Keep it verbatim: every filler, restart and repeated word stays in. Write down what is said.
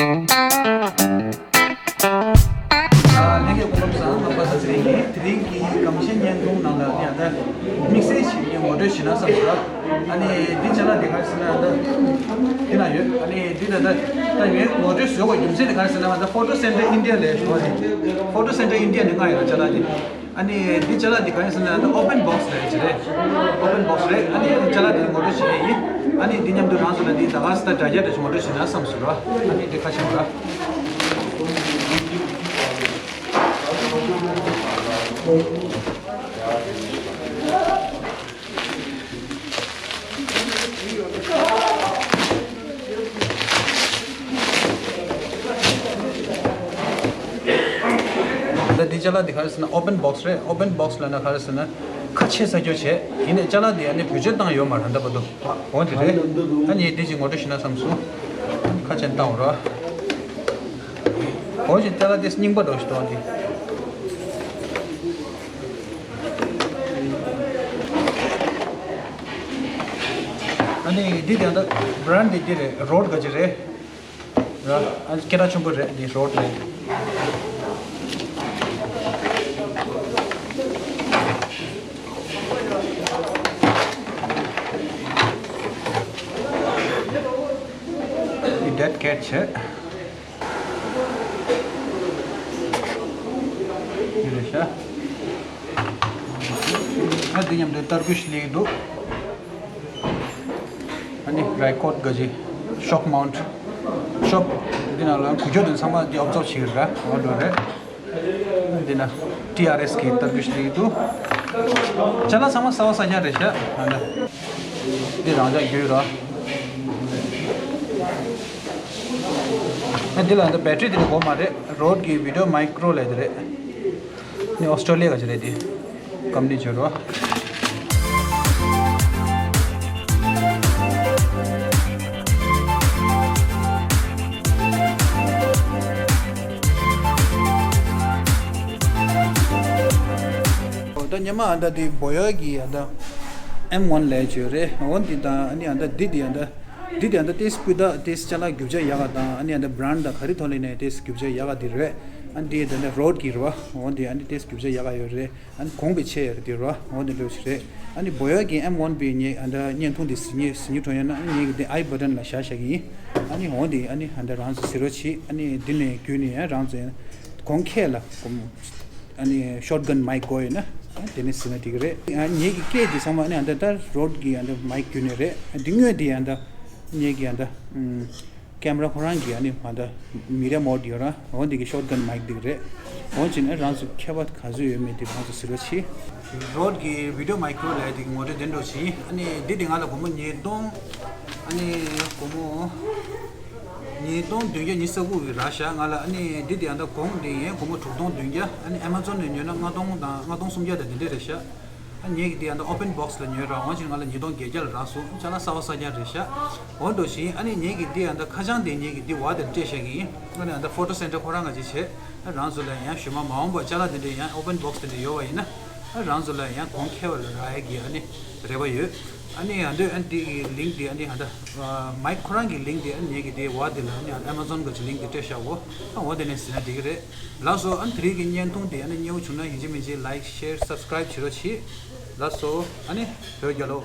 ལྷན་རྒྱས་སྐུ་ཁམས་བཟང་། ང་པ་ས་ཚེ་རིང་ཡིན། དེ་རིང་གི་སྒམ་ཤིང་བརྙན་ཐུང་ནང་ལ་ཡང་ད་དམིགས་བསལ་ཞིག་ངས་ངོ་སྤྲོད་ཞུས་ན་བསམ་སོང་ར། ཨ་ནི་འདི་ཅ་ལག་འདི་ག་རེ་ཟེར་ན་ད་འདི་ན་ཡོད། ཨ་ནི་འདི་ད་ད་ད་ངས་ངོ་སྤྲོད་བཟོ་བའི་རྒྱུ་མཚན་དེ་ག་རེ་ཟེར་ན་ད་Photo Center India ལས་ཞུ་བ་དེ། Photo Center India ནས་མངགས་ཡོད་ར་ཅ་ལག་འདི། ཨ་ནི་འདི་ཅ་ལག་འདི་ག་རེ་ཟེར་ན་ད་open box རེད་ཅེས་རེད། Open box རེད། ཨ་ནི་ཅ་ལག་འདི་ངོ་སྤྲོད་བྱེད་ཡས་ཡིན། ཨ་ནི་འདི་མཉམ་དུ་རང་ཚོ་ལ་འདི་ད་ག་ས་ད་དྲ་རྒྱ་འདྲ་ཞིག་ངོ་སྤྲོད་བྱེད་ན་བསམ་སོང་ར། ཨ་ནི་འདི་ཁ་ཤས་ར། ད་འདི་ཅ་ལག་འདི་ག་རེ་ཟེར་ན་open box རེད། open box ལབ་ན་ག་རེ་ཟེར་ན་ཁ་ཕྱེ་ས་སྐྱོ་བྱས། ཡིན་ནའི་ཅ་ལག་འདི་ཨ་ནི་བེད་སྤྱོད་བཏང་ཡོད་མ་རེད་ད་བར་དུ། འོ་འདི་རེད། ཨ་ནི་འདི་ཅིག་ངོ་སྤྲོད་ཞུས་ན་བསམ་སོང་། ཁ་ཕྱེ་བཏང་རོགས། འོ་ཅིག་ཅ་ལག་འདི་རྙིང་པ་འདྲ་ཞིག་འདུག་འདི། ཨ་ནི་འདི་དེ་འདྲ་brand འདི་འདི་རེད། Rode ག་ཅི་རེད། ར། ཨ་ནི་སྐད་གྲགས་ཆེན་པོ་རེད། འདི་Rode རེད། འདི་dead cat བྱས། འདི་རེད་ཤག་ཨ་འདི་མཉམ་དུ་ཏར་ཀུཤ་སླེབས་འདུག་ཨ་ནི་རའི་ཀོཌ་ག་ཅི། shock mount། shop འདི་ནང་ལ་འགུལ་སྐྱོད་དེ་ཚང་མ་འདི་ཨོབ་ཛོབ་བྱེད་ཀྱི་རེད། འོ་འདྲ་རེད། འདི་ན་ཊི་ཨར་ཨེསི་གི་ཏར་ཀུཤ་སླེབས་འདུག་ཅ་ལག་ཚང་མ་གསར་པ་གསར་རྐྱང་རེད་ཤག་ཨ་ནི་འདི་རང་འཇགས་རྒྱུ་ར། ཨ་འདི་ལ་འདི་battery འདི་ནི་དགོས་མ་རེད། Rode གི་Video Micro ལབ་དེ་རེད། ནི་ཨོ་སི་ཀྲོ་ལི་ཡ་ག་ཅི་རེད་དེ། ཀམ་པ་ནི་བྱོས་རོགས། ད་ཉི་མ་ཨ་ད་དེ་བོ་ཡ་གི་ཨ་ད་ཨེམ་ཝན་ལབ་ཅིག་ཡོད་རེད། འོ་འདི་དང་ཨ་ནི་ཨ་ད་འདི་དེ་ཨ་ད། འདི་དེ་ཨ་ད་ཏེས་སྤུས་དག་ཏེས་ཅ་ལག་རྒྱུ་ཆ་ཡག་ག་དང་། ཨ་ནི་ཨ་ད་བྷ་རན་ཌི་དང་ག་རེ་ཐོག་ལས་ནས་ཏེས་རྒྱུ་ཆ་ཡག་ག་དེ་རེད། ཨ་ནི་དེ་ད་ནི་རོཌ་གི་རེད་བ། འོ་དེ་ཨ་ནི་ཏེས་རྒྱུ་ཆ་ཡག་ག་ཡོད་རེད། ཨ་ནི་གོང་གི་ཆེ་ཡོད་རེད་དེ་རེད་བ། འོ་དེ་འདྲ་ཞིག་རེད། ཨ་ནི་བོ་ཡ་གི་ཨེམ་ཝན་པི་ངས་ཨ་ད་བརྙན་ཐུང་དེ་གཟིགས་ངེས་གཟིགས་ཉུ་གྲོང་ཡོད་ན། ཨ་ནི་ངས་གི་དེ་ཨའི་བ་ཊན་ལ་བཞག་བཞག་གི་ཡིན། ཨ་ནི་འོ་དེ་ཨ་ནི་ཨ་ད་རང་ཚོ་གཟིགས་རོགས་བྱེད། ཨ་ནི་འདི་ནས་བརྒྱུད་ནས་ཡང་རང་ཚོ་གོང་ཁེ་ལ་གོམ། ཨ་ནི་ཤོཊ་གན་མའིཀ་དགོས་ཡོད་ན་ཨ་དེ་ནས་ཟིན་ན་འགྲིག་གི་རེད། ཨ་ངེད་ཀྱི་སྐད་འདི་ཚང་མ་ཨ་ནི་ཨ་ད་ད་རོཌ་གི་ཨ་ད་མའིཀ་བརྒྱུད་ནས་རེད། ཨ་འདི་དངོས་འདི་ཨ་ད་ངེད་ཀྱི་ཨ་ད་ཨམ་ཀེམ་ར་ཁོ་རང་གི་ཨ་ནི་ཨ་ད་མི་ར་མོཌ་ཡོད་ར། འོ་འདི་གི་ཤོཊ་གན་མའིཀ་འདི་རེད། འོ་ཅི་ན་རང་ཚོ་ཁྱད་པར་ག་ཚོད་ཡོད་མེད་འདི་རང་ཚོ་ཟེར་རོགས་བྱེད། རོཌ་གི་བི་ཌི་ཡོ་མའིཀ་རོ་ལབ་ཡ་འདི་གི་ངོ་སྤྲོད་དེ་འདྲ་བྱེད། ཨ་ནི་འདི་འདི་ང་ལ་སྒོར་མོ་ཉིས་སྟོང་། ཨ་ནི་སྒོར་མོ། ཉིས་སྟོང་བདུན་བརྒྱ་ཉི་ཤུ་རྩ་དགུ་གི་རག་ཤག་ང་ལ། ཨ་ནི་འདི་དེ་ཨ་ད་གོང་དེ་ཡན་སྒོར་མོ་དྲུག་སྟོང་བདུན་བརྒྱ། ཨ་ནི་ཨེ་མ་ཛོན་ནས་ཉོས་ན་ལྔ་སྟོང་དང་ལྔ་སྟོང་སུམ་བརྒྱ་དང་དེ་འདྲས་རེད་ཤག་ཨ་ངེད་ཀྱི་དེ་ཨ་ད་ཨོ་པན་བོག་སི་ལ་ཉོས་ར། འོན་ཀྱང་ང་ལ་ཉིས་སྟོང་བརྒྱད་བརྒྱ་ལ་རག་སོང་། ཅ་ལག་གསར་པ་གསར་རྐྱང་རེད་ཤག་འོ་འདྲ་ཞིག་ཨ་ནི་ངེད་ཀྱི་དེ་ཨ་ད་ཁ་བྱང་དེ་ངེད་ཀྱི་དེ་བ་དེར་སྤྲད་བཞག་གི་ཡིན། ཨ་ནི་ཨ་ད་ཕོ་ཊོ་སེན་ཊར་ཁོ་རང་ང་ཅིག་བྱས། ཨ་རང་ཚོ་ལ་ཡང་ཞུ་མ་མ་འོངས་པ་ཅ་ལག་དེ་འདྲས་ཡང་ཨོ་པན་བོག་སི་དེ་འདྲས་ཡོད་པ་ཡིན་ན། ཨ་རང་ཚོ་ལ་ཡང་གོང་ཁེ་བ་ལ་རག་ཡ་གི་ཨ་ནི་རེ་བ་ཡོད། ཨ་ནི་ཨ་འདོད་ཨ་འདི་གི་ལིང་ཀི་དེ་ཨ་ནི་ཨ་ད་མའིཀ་ཁོ་རང་གི་ལིང་ཀི་དེ་ཨ་ནི་ངེད་ཀྱི་དེ་བ་དེ་ལ་ཨ་ནི་ཨ་མ་ཛོན་གི་ལིང་ཀི་དེ་སྤྲད་བཞག་གོ། ཨ་འོ་དེ་ནས་ཟིན་ན་འགྲིག་གི་རེད། ལགས་སོ། ཨ་ནི་དེ་རིང་གི་བརྙན་ཐུང་དེ་ཨ་ནི་མཉེས་པོ་བྱུང་ན་ཡིན་གཅིག་མིན་གཅིག་ལའིཀ་ཤེར་སབ་སི་ཀ་རའིབ་བྱེད་རོགས་གྱིས། ལགས་སོ། ཨ་ནི་བོད་རྒྱལ་ལོ།